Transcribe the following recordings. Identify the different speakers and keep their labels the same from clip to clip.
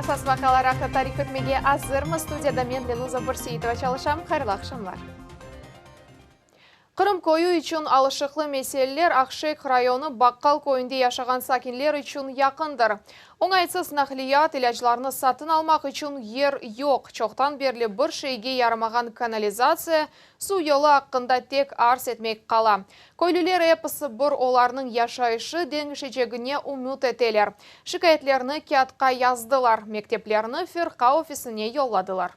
Speaker 1: esas vaqialar aqta tarif etmege azırmız. Studiyada men, Lenuza Bürseitova, çalışam. Hayırlı aqşamlar. Qırım köyü içün alışıqlı meseleler Aqşeyh rayonı Baqqal köyünde yaşağan sakinler içün yaqındır. Oñaytsız naqliyat, ilâclarnı satın almaq içün yer yoq, çoqtan berli bir şeyge yaramağan kanalizatsiya, suv yolu aqqında tek arz etmek qala. Köylüler episi bir olarnıñ yaşayışı deñişecegine ümüt eteler. Şikâyetlerini kâğıtqa yazdılar, mekteplerni firqa ofisine yolladılar.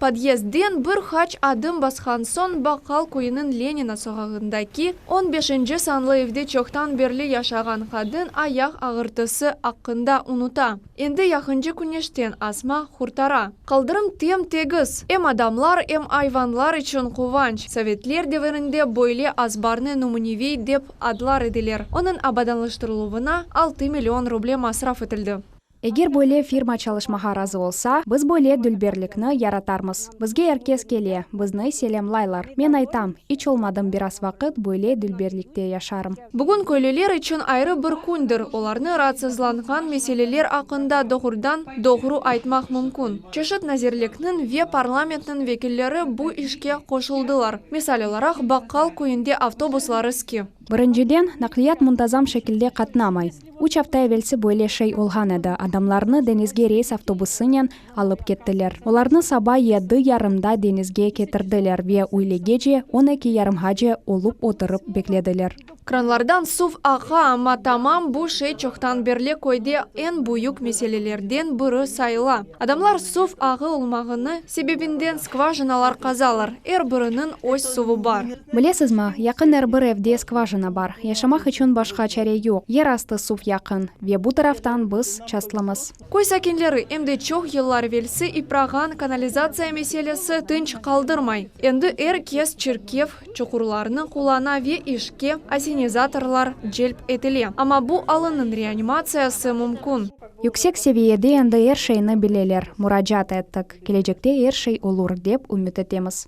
Speaker 2: Podyezdden bir qaç adım basqan soñ Baqqal köyüniñ Lenina soqağındaki on beşinci sanlı evde çoqtan berli yaşağan qadın ayaq ağırtısı aqqında unuta. Endi yaqıncı küneşten asma qurtara. Qaldırım tem-tegiz, em adamlar, em ayvanlar içün quvanç. Sovetler devirinde böyle azbarnı nümüneviy dep adlar ediler. Onıñ abadanlaştırıluvına 6 million ruble masraf etildi.
Speaker 3: Eger böyle firma çalışmağa razı olsa, biz böyle dülberlikni yaratarmız. Bizge er kes kele, bizni selâmlaylar. Men aytam, iç olmadım biraz vaqıt böyle dülberlikte yaşarım.
Speaker 2: Bugün köylüler içün ayrı bir kündir, olarnı raatsızlanğan meseleler aqqında doğrudan doğru aytmaq mümkün. Çeşit nazirlikniñ ve parlamentniñ vekilleri bu işke qoşuldılar. Misal olaraq, Baqqal köyünde avtobuslar eski.
Speaker 3: Birinciden, naqliyat muntazam şekilde qatnamay. Üç afta evelsi böyle şey olğan edi, adamlarnı deñizge reys avtobusınen alıp kettiler. Olarnı saba yedi yarımda deñizge ketirdiler ve üylegece, on eki yarımğace olıp oturıp beklediler.
Speaker 2: Kranlardan suv aqa, amma tamam bu şey çoqtan berli köyde eñ büyük meselelerden biri sayıla. Adamlar suv ağı olmağanı sebebinden skvajinalar qazalar, er biriniñ öz suvı bar.
Speaker 3: Bilesizmi, yaqın er bir evde skvajina bar. Yaşamaq içün başqa çare yoq. Yer astı suv yaqın. Ve bu taraftan biz şanslımız.
Speaker 2: Köy sakinleri em de çoq yıllar evelsi iprağan kanalizatsiya meselesi tınç qaldırmay. Endi er kes çirkef çuqurlarnı qullana ve işke assenizatorlar celp etile. Amma bu alınıñ reanimatsiyası mümkün.
Speaker 3: Yüksek seviyede endi er şeyni bileler. Muracaat ettik. Kelecekte er şey olur, dep ümüt etemiz.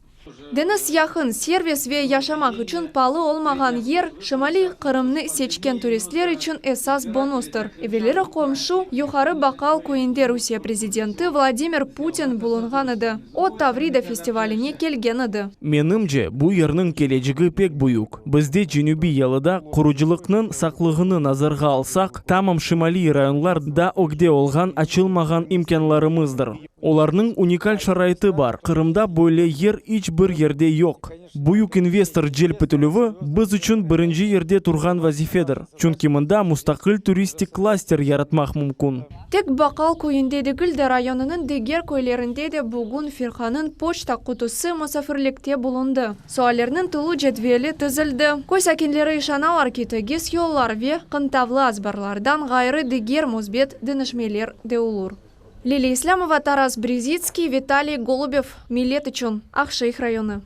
Speaker 2: Deñiz yaqın, servis ve yaşamaq içün paalı olmağan yer Şimaliy Qırımnı seçken turistler içün esas bonustır. Evelleri qomşu Yuqarı Baqqal köyünde Rusiye prezidenti Vladimir Putin bulunğan edi. O, Tavrida festivaline kelgen edi.
Speaker 4: Menimce, bu yerniñ kelecegi pek büyük. Bizde cenübiy yalıda qurucılıqnıñ saqlığını nazarğa alsaq, tamam şimaliy rayonlar da ögde olğan açılmağan imkânlarımızdır. Olarnıñ unikal şaraiti bar, Qırımda böyle yer iç bir yerde yoq. Büyük investor celp etilüvi, biz içün birinci yerde turğan vazifedir, çünki mında mustaqil turistik klaster yaratmaq mümkün.
Speaker 2: Tek Baqqal köyünde degil de, rayonınıñ diger köylerinde de bugün firqanıñ poçta qutusı musafirlikte bulundı. Suallerniñ tolu cedveli tizildi. Köy sakinleri işanalar ki, tegiz yollar ve qıntavlı azbarlardan ğayrı diger müsbet deñişmeler de olur. Liliya İslâmova, Taras Brezitskiy, Vitaliy Golubev, Millet içün, Aqşeyh rayonı.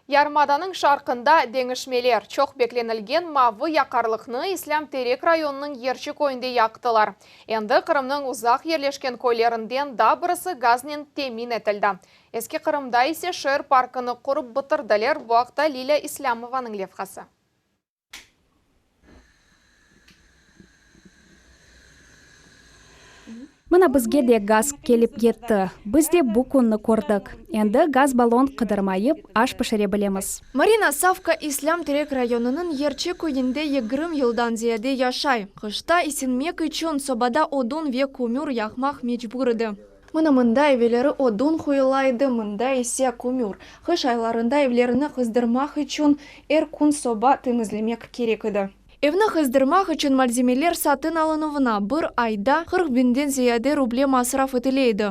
Speaker 1: Yarımadanıñ şarqında deñişmeler. Çoq beklenilgen mavı yaqarlıqnı İslâm Terek rayonınıñ Yerçi köyünde yaqtılar. Endi Qırımnıñ uzaq yerleşken köylerinden daa birisi gaznen temin etildi. Eski Qırımda ise şeer parkını qurıp bitirdiler. Bu aqta Lilâ İslâmovanıñ levhası.
Speaker 3: Mına bizge de gaz kelip yetti. Biz de bu künni kördik. Endi gaz ballon qıdırmayıp, aş pişire bilemiz.
Speaker 2: Marina Savka İslâm Terek rayonınıñ Yerçi köyünde 20 yıldan ziyade yaşay. Qışta isinmek içün sobada odun ve kömür yaqmaq mecbur edi. Mına mında evelleri odun qoyula edi, mında ise kömür. Qış aylarında evlerini qızdırmaq içün er kün soba temizlemek kerek edi. Evni qızdırmaq içün malzemeler satın alınuvına bir ayda 40 biñden ziyade ruble masraf etile edi.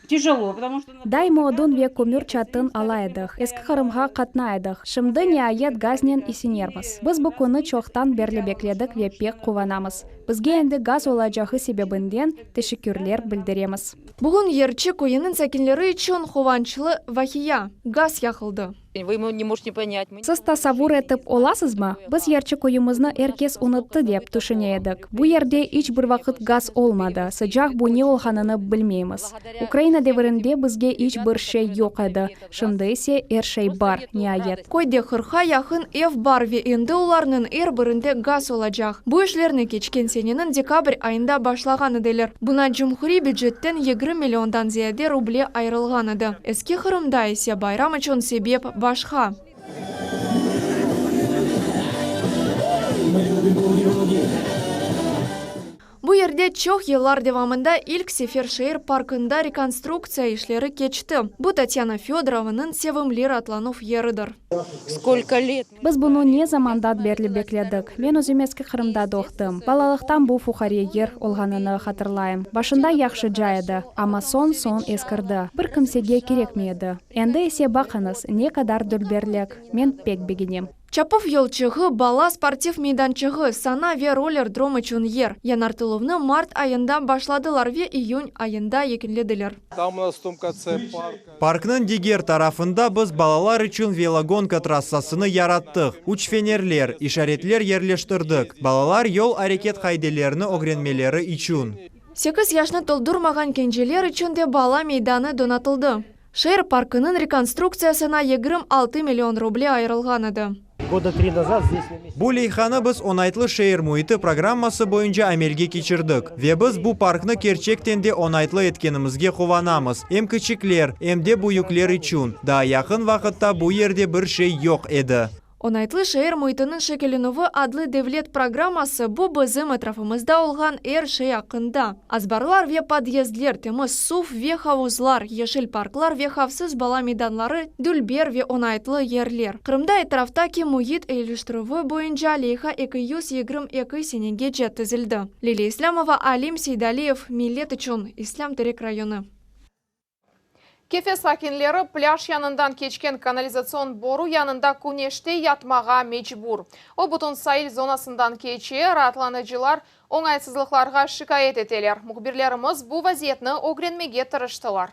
Speaker 5: Тяжело, потому что...
Speaker 3: Daima odun ve kömür satın ala edik. Eski Qırımğa qatnay edik. Şimdi niayet gaznen isinermiz. Biz bu künni çoqtan berli bekledik ve pek quvanamız. Bizge endi gaz olacağı sebebinden teşekkürler bildiremiz.
Speaker 2: Bugün Yerçi köyüniñ sakinleri içün quvançlı vaqia: gaz yaqıldı.
Speaker 5: Вы не можете понять.
Speaker 3: Siz tasavvur etip olasızmı? Biz Yerçi köyümizni er kes unuttı dep tüşüne edik. Bu yerde iç bir vaqıt gaz olmadı. Sıcaq bu ne olğanını bilmeymiz. Ukraina devirinde bizge iç bir şey yoq edi. Şimdi ise er şey bar, niayet.
Speaker 2: Köyde 40-qa yaqın ev bar ve endi olarnıñ er birinde gaz olacaq. Bu işlerni keçken sene. seneniñ dekabr ayında başlağan ediler. Buña cumhuriy bücetten 20 milliondan ziyade ruble ayırılğan edi. Eski Qırımda ise bayram içün sebep başqa. Bu yerde çoq yıllar devamında ilk sefer şeer parkında rekonstruktsiya işleri keçti. Bu Tatyana Fedorovanıñ sevimli raatlanuv yeridir.
Speaker 3: Biz bunı ne zamandan berli bekledik. Men özüm Eski Qırımda doğdım. Balalıqtan bu fuqare yer olğanını hatırlayım. Başında yahşıca edi, amma soñ-soñ eskirdi, bir kimsege kerekmey edi. Endi ise baqıñız, ne qadar dülberlik. Men pek begenem.
Speaker 2: Çapuv yolçığı, bala sportiv meydançığı, sana ve roller-drom içün yer. Yañartıluvnı mart ayında başladılar ve iyün ayında yekünlediler.
Speaker 6: Parknıñ diger tarafında biz balalar içün velogonka trassasını yarattıq, üç fenerler, işaretler yerleştirdik, balalar yol areket qaidelerini ögrenmeleri içün.
Speaker 2: Sekiz yaşnı toldurmağan kenceler içün de bala meydanı donatıldı. Şeer parkınıñ rekonstruktsiyasına 26 million ruble ayırılğan edi.
Speaker 6: Bu leyhanı biz Oñaytlı şeer müiti programması boyunca amelge keçirdik. Ve biz bu parknı kerçekten de oñaytlı etkenimizge quvanamız, em kiçikler, em de büyükler içün. Daa yaqın vaqıtta bu yerde bir şey yoq edi.
Speaker 2: Oñaytlı şeer müitiniñ şekillenüvi adlı devlet programması bu bizim etrafımızda olğan er şey aqqında. Azbarlar ve podyezdler, temiz suv ve havuzlar, yeşil parklar ve havfsız bala meydanları, dülber ve oñaytlı yerler. Qırımda etraftaki müit eyiliştirüvi boyunca leyha 222 senegece tizildi. Liliya İslâmova, Alim Seydaliyev, Millet içün, İslâm Terek rayonı.
Speaker 1: Kefe sakinleri plâj yanından keçken kanalizatsion boru yanında küneşte yatmağa mecbur. O, bütün sail zonasından keçe, raatlanıcılar oñaytsızlıqlarğa şikâyet eteler. Mühbirlerimiz bu vaziyetni ögrenmege tırıştılar.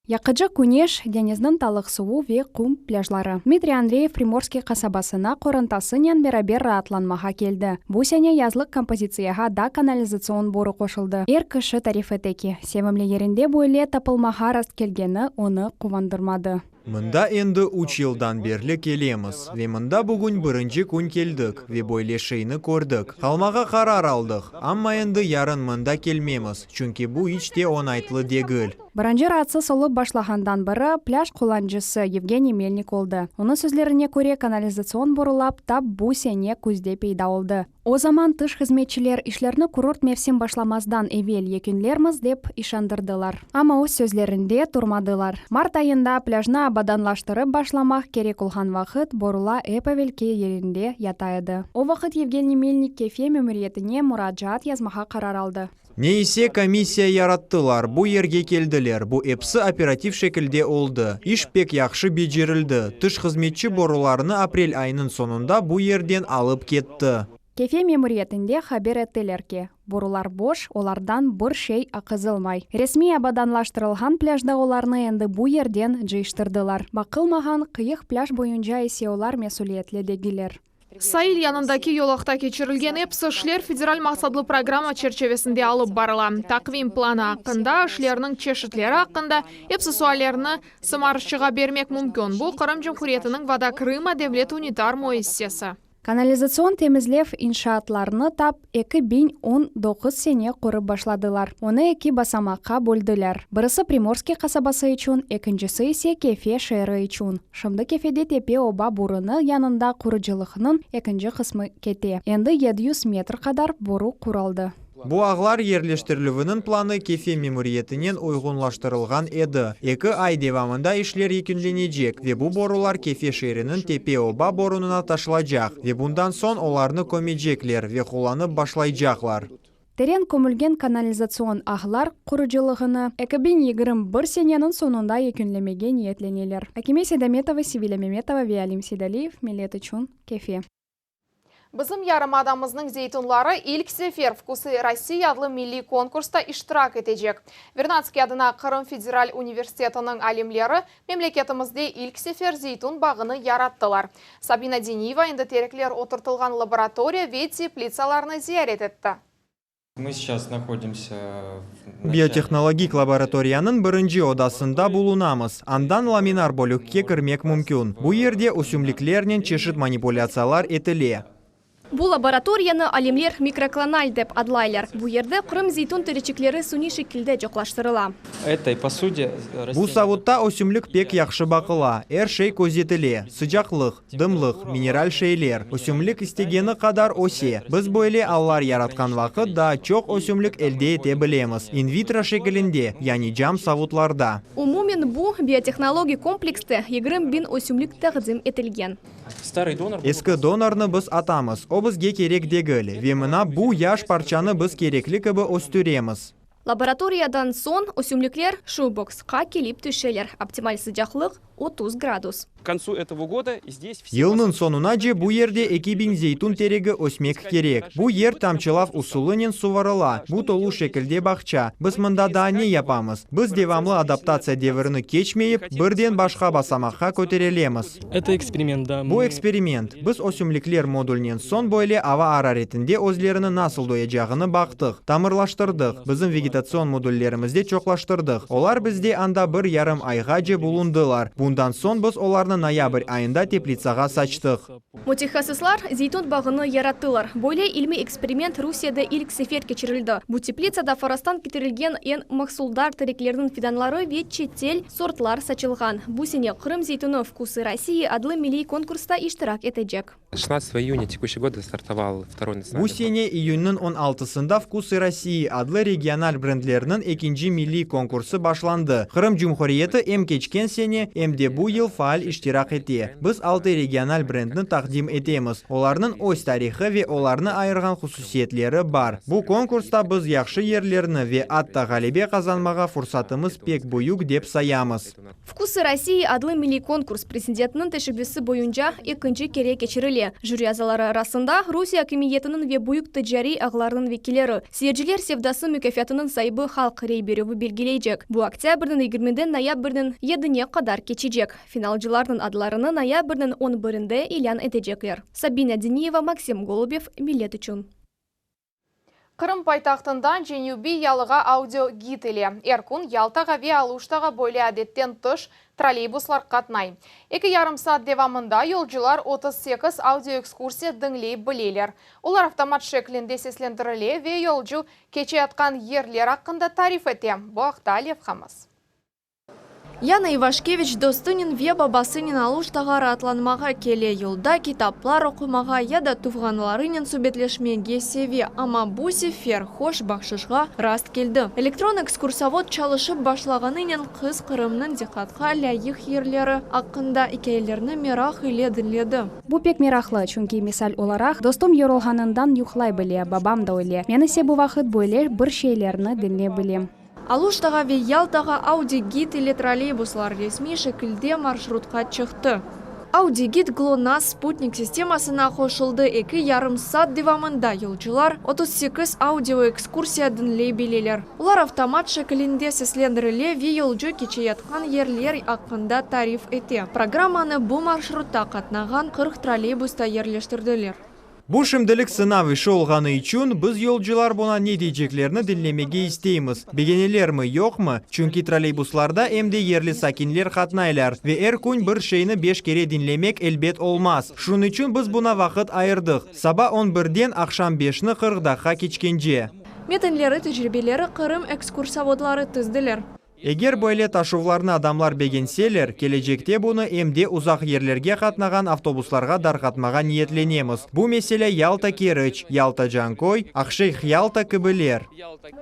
Speaker 3: Yaqıcı küneş, deñizniñ talıq suvu ve qum plâjları. Dmitriy Andreyev Primorskiy qasabasına qorantasınen beraber raatlanmağa keldi. Bu sene yazlıq kompozitsiyağa da kanalizatsion boru qoşuldı. Er kişi tarif ete ki, sevimli yerinde böyle tapılmağa rastkelgeni onı quvandırmadı.
Speaker 6: Mında endi üç yıldan berli kelemiz ve mında bugün birinci kün keldik ve böyle şeyni kördik. Qalmağa qarar aldıq, amma endi yarın mında kelmemiz, çünki bu iç te oñaytlı degil.
Speaker 3: Birinci raatsız olıp başlağandan biri, plâj qullancısı Yevgeniy Melnik oldı. Onıñ sözlerine köre, kanalizatsion borulap tap bu sene küzde peyda oldı. O zaman tış hızmetçiler işlerni kurort mevsim başlamazdan evel yekünlermiz dep işandırdılar. Amma öz sözlerinde turmadılar. Mart ayında plâjnı abadanlaştırıp başlamaq kerek olğan vaqıt borula ep evelki yerinde yata edi. O vaqıt Yevgeniy Melnik Kefe memuriyetine muracaat yazmağa qarar aldı.
Speaker 6: Ne ise komissiya yarattılar, bu yerge keldiler, bu episi operativ şekilde oldı. İş pek yahşı becerildi. Tış hızmetçi borularnı aprel ayınıñ soñunda bu yerden alıp ketti.
Speaker 3: Kefe memuriyetinde haber ettiler ki, borular boş, olardan bir şey aqızılmay. Resmiy abadanlaştırılğan plâjda olarnı endi bu yerden cıyıştırdılar. Baqılmağan qıyıq plâj boyunca ise olar mesüliyetli degiller.
Speaker 1: Sail yanındaki yolaqta keçirilgen episi işler federal maqsatlı programma çerçevesinde alıp barıla. Taqvim planı aqqında, işlerniñ çeşitleri aqqında episi suallerni sımarışçığa bermek mümkün. Bu, Qırım Cumhuriyetiniñ Voda Krıma devlet unitar müessisesi.
Speaker 3: Kanalizatsion temizlev inşaatlarını tap 2019 sene qurıp başladılar. Onı eki basamaqqa böldiler, birisi Primorskiy qasabası içün, ekincisi ise Kefe şeeri içün. Şimdi Kefede Tepe oba burunı yanında qurucılıqnıñ ekinci qısmı kete, endi 700 metr qadar boru quruldı.
Speaker 6: Bu ağlar yerleştirilüviniñ planı Kefe memuriyetinen uyğunlaştırılğan edi. Eki ay devamında işler yekünlenecek ve bu borular Kefe şeeriniñ Tepe oba burunına taşılacaq ve bundan soñ olarnı kömecekler ve qullanıp başlaycaqlar.
Speaker 3: Teren kömülgen kanalizatsion ağlar qurucılığını 2021 seneniñ soñunda yekünlemege niyetleneler. Akime Seydametova, Sevilâ Memetova ve Alim Seydaliyev, Millet içün, Kefe.
Speaker 1: Bizim yarımadamıznıñ zeytunları ilk sefer Vkusı Rossii adlı milliy konkursta iştirak etecek. Vernadskiy adına Qırım federal universitetiniñ alimleri memleketimizde ilk sefer zeytun bağını yarattılar. Sabina Deniyeva endi terekler oturtılğan laboratoriya ve teplitsalarnı ziyaret etti.
Speaker 7: Мы сейчас находимся в
Speaker 6: Biotehnologik laboratoriyanıñ birinci odasında bulunamız. Andan laminar bölükke kirmek mümkün. Bu yerde ösümliklernen çeşit manipulâtsiyalar etile.
Speaker 8: Bu laboratoriyanı alimler mikroklonal dep adlaylar. Bu yerde Qırım zeytun tereçikleri suniy şekilde çoqlaştırıla.
Speaker 6: Bu savutta ösümlik pek yahşı baqıla, er şey közetile, sıcaqlıq, dımlıq, mineral şeyler. Ösümlik istegeni qadar öse. Biz böyle allar yaratqan vaqıt daa çoq ösümlik elde ete bilemiz, in-vitro şekilinde, yani cam savutlarda.
Speaker 8: Umumen bu biotehnologik komplekste 20 biñ ösümlik taqdim etilgen.
Speaker 6: Eski donornı biz atamız, o bizge kerek degil, ve mına bu yaş parçanı biz kerekli kibi östüremiz.
Speaker 8: Laboratoriyadan soñ ösümlikler şu boksqa kelip tüşeler. Optimal sıcaqlıq, 30 gradus.
Speaker 6: Yılnıñ soñunace bu yerde 2000 zeytun teregi ösmek kerek. Bu yer tamçılav usulınen suvarıla. Bu tolu şekilde bağça. Biz mında daa ne yapamız? Biz devamlı adaptatsiya devrini keçmeyip, birden başqa basamaqqa köterilemiz.
Speaker 9: Это эксперимент, да.
Speaker 6: Bu eksperiment. Biz ösümlikler modulnen soñ böyle ava araretinde özlerini nasıl duyacağını baqtıq, tamırlaştırdıq, bizim vegetatsion modullerimizde çoqlaştırdıq. Olar bizde anda bir yarım ayğace bulundılar. Bundan soñ biz olarnı noyabr ayında teplitsağa saçtıq.
Speaker 8: Mütehassıslar zeytun bağını yarattılar. Böyle ilmiy eksperiment Rusiyede ilk sefer keçirildi. Bu teplitsada Forostan ketirilgen eñ mahsuldar tereklerniñ fidanları ve çetel sortlar saçılğan. Bu sene Qırım zeytuni Вкусы России adlı milliy konkursta iştirak etecek.
Speaker 7: 16 июня текущего года стартовал второй
Speaker 6: Bu
Speaker 7: национальный
Speaker 6: sene iyünniñ 16-sında Вкусы России adlı regional brendlerniñ ekinci milliy konkursı başlandı. Qırım Cumhuriyeti em keçken sene, em de bu yıl faal iştirak ete. Biz altı regional brendni taqdim etemiz. Olarnıñ öz tarihı ve olarnı ayırğan hususiyetleri bar. Bu konkursta biz yahşı yerlerni ve atta ğalebe qazanmağa fursatımız pek büyük dep sayamız.
Speaker 8: Вкусы России adlı milliy konkurs prezidentiniñ teşebbüsi boyunca ekinci kere keçirile. Jüri azaları arasında Rusiye akimiyetiniñ ve büyük ticariy ağlarınıñ vekilleri. Seyirciler sevdası mukâfatınıñ saibi halq rey berüvi belgileycek. Bu oktâbrniñ 20-den noyabrniñ 7-ne qadar keçecek. Finalcılarnıñ adlarını noyabrniñ 11-nde ilân etecekler. Sabina Diniyeva, Maksim Golubev, Millet içün.
Speaker 1: Qırım paytahtından Cenübiy yalığa audiogid ile er kün Yaltağa ve Aluştağa böyle adetten tış trolleybuslar qatnay. 2,5 saat devamında yolcular 38 audioekskursiya diñley bileler. Olar avtomat şeklinde seslendirile ve yolcu keçeyatqan yerler aqqında tarif ete. Bu aqta levhamız.
Speaker 2: Yana İvaşkeviç dostunen ve babasınen Aluştağa raatlanmağa kele. Yolda kitaplar oqumağa ya da tuvğanlarınen subetleşmege seve. Amma bu sefer hoş bahşışqa rast keldi. Elektron ekskursovod çalışıp başlağanınen qız Qırımnıñ diqqatqa lâyıq yerleri aqqında ikâyelerni meraq ile diñledi.
Speaker 3: Bu pek meraqlı, çünki misal olaraq, dostum yorulğanından yuqlay bile, babam da öyle. Men ise bu vaqıt böyle bir şeylerni diñley bilem.
Speaker 2: Aluştağa ve Yaltağa audiogid ile trolleybuslar resmiy şekilde marşrutqa çıqtı. Audiogid GLONASS sputnik sistemasına qoşuldı. 2,5 saat devamında yolcular 38 audioekskursiya diñley bileler. Olar avtomat şekilinde seslendirile ve yolcu keçeyatqan yerler aqqında tarif ete. Programmanı bu marşrutta qatnağan 40 trolleybusta yerleştirdiler.
Speaker 6: Bu şimdilik sınav işi olğanı içün biz yolcular buña ne deyceklerini diñlemege isteymiz. Begenelermi, yoqmı? Çünki trolleybuslarda em de yerli sakinler qatnaylar ve er kün bir şeyni beş kere diñlemek elbet olmaz. Şunıñ içün biz buña vaqıt ayırdıq. Saba 11-den aqşam 5-ni 40 daqqa keçkence.
Speaker 2: Metinleri, tecribeleri Qırım ekskursovodları tizdiler.
Speaker 6: Eger böyle taşuvlarnı adamlar begenseler, kelecekte bunı em de uzaq yerlerge qatnağan avtobuslarğa darqatmağa niyetlenemiz. Bu meselâ Yalta-Keriç, Yalta-Canköy, Aqşeyh-Yalta kibiler.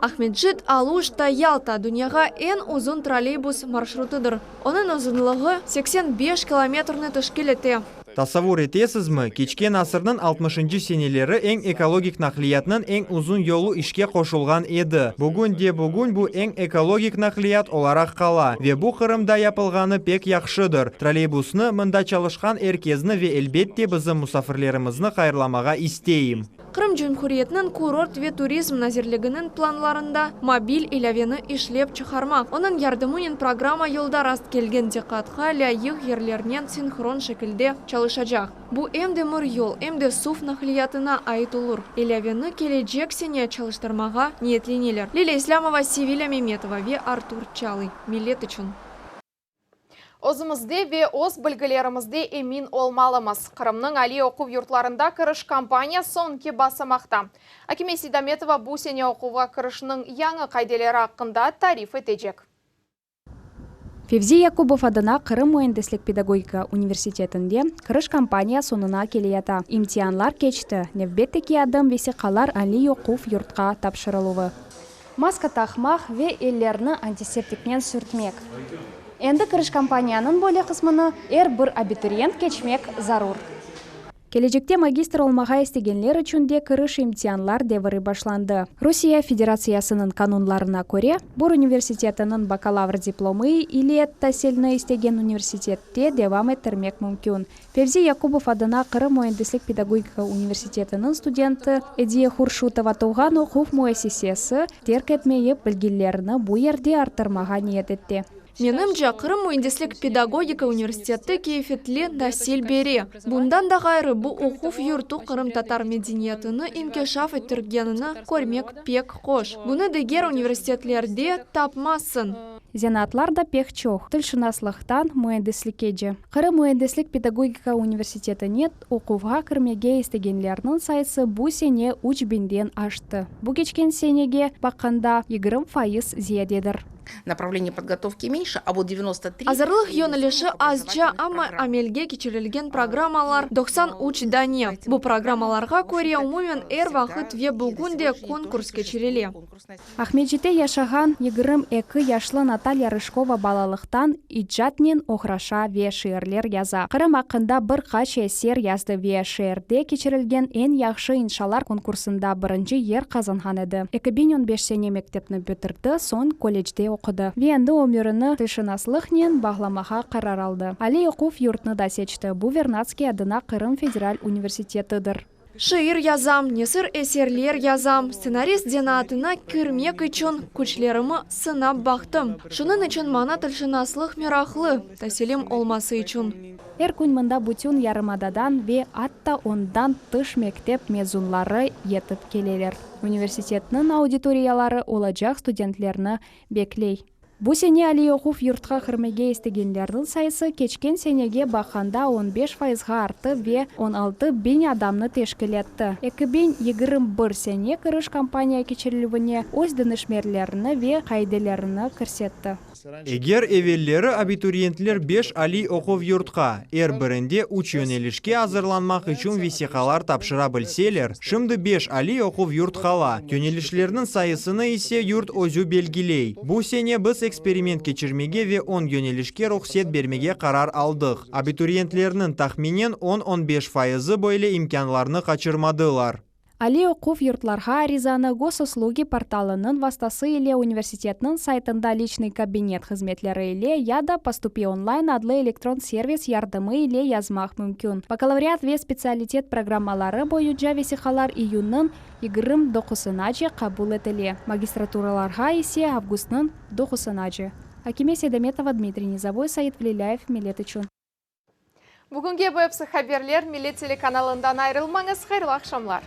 Speaker 2: Aqmescit, Aluşta, Yalta dünyağa eñ uzun trolleybus marşrutıdır. Onıñ uzunlığı 85 kilometrni teşkil ete.
Speaker 6: Tasavvur etesizmi, keçken asırnıñ 60-ncı seneleri eñ ekologik naqliyatnıñ eñ uzun yolu işke qoşulğan edi. Bugün de bugün bu eñ ekologik naqliyat olaraq qala. Ve bu Qırımda yapılğanı pek yahşıdır. Trolleybusnı, mında çalışqan er kesni ve elbette bizim musafirlerimizni hayırlamağa isteyim.
Speaker 2: Qırım Cumhuriyetiniñ kurort ve turizm nazirliginiñ planlarında mobil ilâveni işlep çıqarmaq. Onıñ yardımınen programma yolda rast kelgen diqqatqa lâyıq yerlernen sinhron şekilde çalışacaq. Bu em demir yol, em de suv naqliyatına ait olur. İlâveni kelecek sene çalıştırmağa niyetleneler. Lilâ İslâmova, Sevilâ Memetova ve Artur Çalıy. Millet içün.
Speaker 1: Özümizde ve öz bilgilerimizde emin olmalımız. Qırımnıñ aliy oquv yurtlarında kiriş kampaniya soñki basamaqta. Akime Seydametova bu sene oquvğa kirişniñ yañı qaideleri aqqında tarif etecek.
Speaker 3: Fevzi Yakubov adına Qırım müendislik-pedagogika universitetinde kiriş kampaniya soñuna keleyata. İmtianlar keçti, nevbetteki adım vesiqalar aliy oquv yurtqa tapşırıluvı. Maska taqmaq ve ellerni antiseptiknen sürtmek. Endi kiriş kampaniyanıñ böyle qısmını er bir abituriyent keçmek zarur. Kelecekte magistr olmağa istegenler içün de kiriş imtianlar deviri başlandı. Rusiye Federatsiyasınıñ qanunlarına köre, bir universitetiniñ bakalavr diplomı ile tasilni istegen universitette devam ettirmek mümkün. Fevzi Yakubov adına Qırım müendislik-pedagogika universitetiniñ studenti Ediye Hurşutova tuvğan oquv müessisesi terk etmeyip, bilgilerini bu yerde arttırmağa niyet ette.
Speaker 2: Menimce, Qırım müendislik-pedagogika universiteti keyfetli tasil bere. Bundan da ğayrı, bu oquv yurtu qırımtatar medeniyetini inkişaf ettirgenini körmek pek hoş. Bunı diger universitetlerde tapmazsıñ.
Speaker 3: Zenaatlar da pek çoq, tilşınaslıqtan müendislikkece. Qırım müendislik-pedagogika universitetine oquvğa kirmege istegenlerniñ sayısı bu sene üç biñden aştı. Bu keçken senege baqqanda 20% ziyadedir.
Speaker 9: Направление podgotovki menşe, a vot 93.
Speaker 2: Azırlıq yönelişi azca, amma amelge keçirilgen programmalar 93 dane. Bu programmalarğa köre umumen er vaqıt ve bugün de konkurs keçirile.
Speaker 3: Aqmescitte yaşağan 22 yaşlı Natalya Rıjkova balalıqtan icatnen oğraşa ve şiirler yaza. Qırım aqqında bir qaç eser yazdı ve şeerde keçirilgen eñ yahşı inşalar konkursında birinci yer qazanğan edi. 2015 sene mektepni bitirdi, soñ kollecde oqudı ve endi ömürini tilşınaslıqnen bağlamağa qarar aldı. Aliy oquv yurtnı da seçti, bu Vernadskiy adına Qırım federal universitetidir.
Speaker 2: Şiir yazam, nesir eserler yazam, stsenarist zenaatına kirmek içün küçlerimi sınap baqtım. Şunıñ içün maña tilşınaslıq meraqlı, tasilim olması içün.
Speaker 3: Er kün mında bütün yarımadadan ve atta ondan tış mektep mezunları yetip keleler. Universitetniñ auditoriyaları olacaq studentlerni bekley. Bu sene aliy oquv yurtqa kirmege istegenlerniñ sayısı keçken senege baqqanda 15 fayızğa arttı ve 16 biñ adamnı teşkil etti. 2021 sene kiriş kampaniya keçirilüvine öz deñişmelerini ve qaidelerini kirsetti.
Speaker 6: Eger evelleri abituriyentler beş aliy oquv yurtqa, er birinde üç yönelişke azırlanmaq içün vesiqalar tapşıra bilseler, şimdi beş aliy oquv yurt qala, yönelişlerniñ sayısını ise yurt özü belgiley. Bu sene biz eksperiment keçirmege ve on yönelişke ruhset bermege qarar aldıq. Abituriyentlerniñ tahminen on-on beş fayızı böyle imkânlarnı qaçırmadılar.
Speaker 3: Aliy oquv yurtlarğa arizanı Gosuslugi portalınıñ vastası ile universitetniñ saytında Liçnıy kabinet hızmetleri ile ya da Postupi onlayn adlı elektron servis yardımı ile yazmaq mümkün. Bakalavriat ve spetsialitet programmaları boyunca vesiqalar iyünniñ 29-ınace qabul etile, magistraturalarğa ise avgustnıñ 9-ınace. Akime Seydametova, Dmitriy Nizovoy, Said Velilâyev, Millet içün.
Speaker 1: Bugünge bu episi haberler, Millet telekanalından ayırılmañız, hayırlı aqşamlar.